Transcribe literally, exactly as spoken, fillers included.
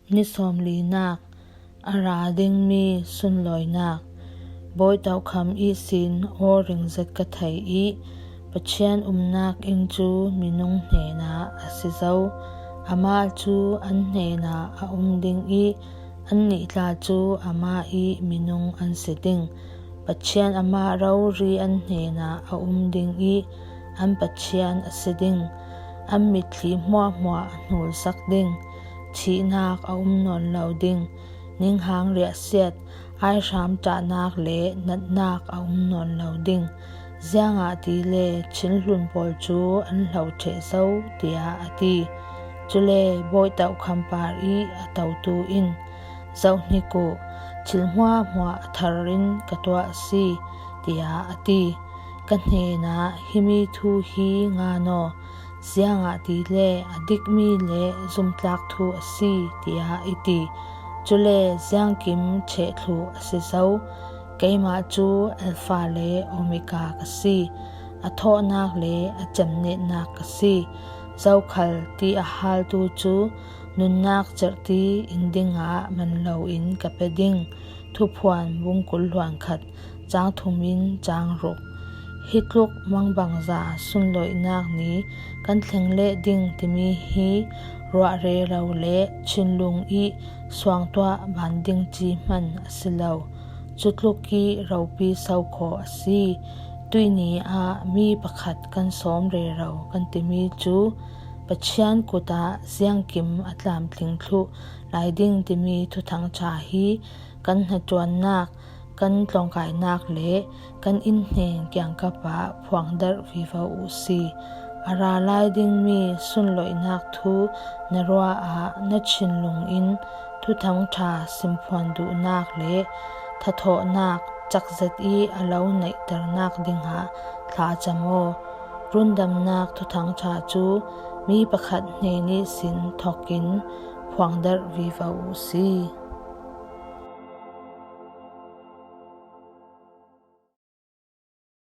Ni sawmlinak. A ra dingmi sunlawinak. Bawi tokham ihsin aw ringzet ka thei ih, Pathian umnak inn cu minung hnenah a si zo. Amah cu an hnenah a um ding ih, annih tla cu amah ih minung an si ding. Pathian amah rori an hnenah a um ding ih, an Pathian a si ding. An mitthli hmuahhmuah a hnulsak ding. Thihnak a um nawn lo ding. Ninghang riahsiat, aihram ṭahnak le natnak a um nawn lo ding. Ziangahtile thinhlun pawl cu an hlo ṭheh zo, tiah a ti. Cule bawi tokham par ih a totu in, "Zohhnik uh, thil hmuahhmuah a thar in ka tuah a si," tiah a ti. Ka hnenah, "Himi thu hi ngan aw, ziangahtile a dikmi le zumtlak thu a si," tiah i ti. Cule ziangkim ṭheh thluh a si zo. Keimah cu Alfa le Omega ka si, a thawhnak le a cemnetnak ka si. Zokhal ti a haltu cu nunnak cerhti in dingah man loin ka pe ding. Thuphuan bung kul hluan khat, cang thum in cang ruk. Hi tluk mangbangza sunlawinak ni kan thleng leh ding timi hi ruah rero le thinlung ih suangtuah ban ding ci hman a si lo. Cutluk ih ropi so khawh a si. Tuihni ah mi pakhat kan sawm rero kan timi cu Pathian kut ah ziangkim a tlamtling thluh lai ding timi Thuthang ṭha hi kan hnaṭuannak, kan tlawngkainak le kan innhnen kiangkap ah phuangdarh vivo uhsi. A ra lai dingmi sunlawinak thu na ruah ah na thinlung in Thuthang ṭha simphuan duhnak le thathawhnak cakzet ih a lo neihternak dingah thlacam aw. Rundamnak Thuthang ṭha cu mi pakhat hnen ihsin thokin phuangdarh vivo uhsi.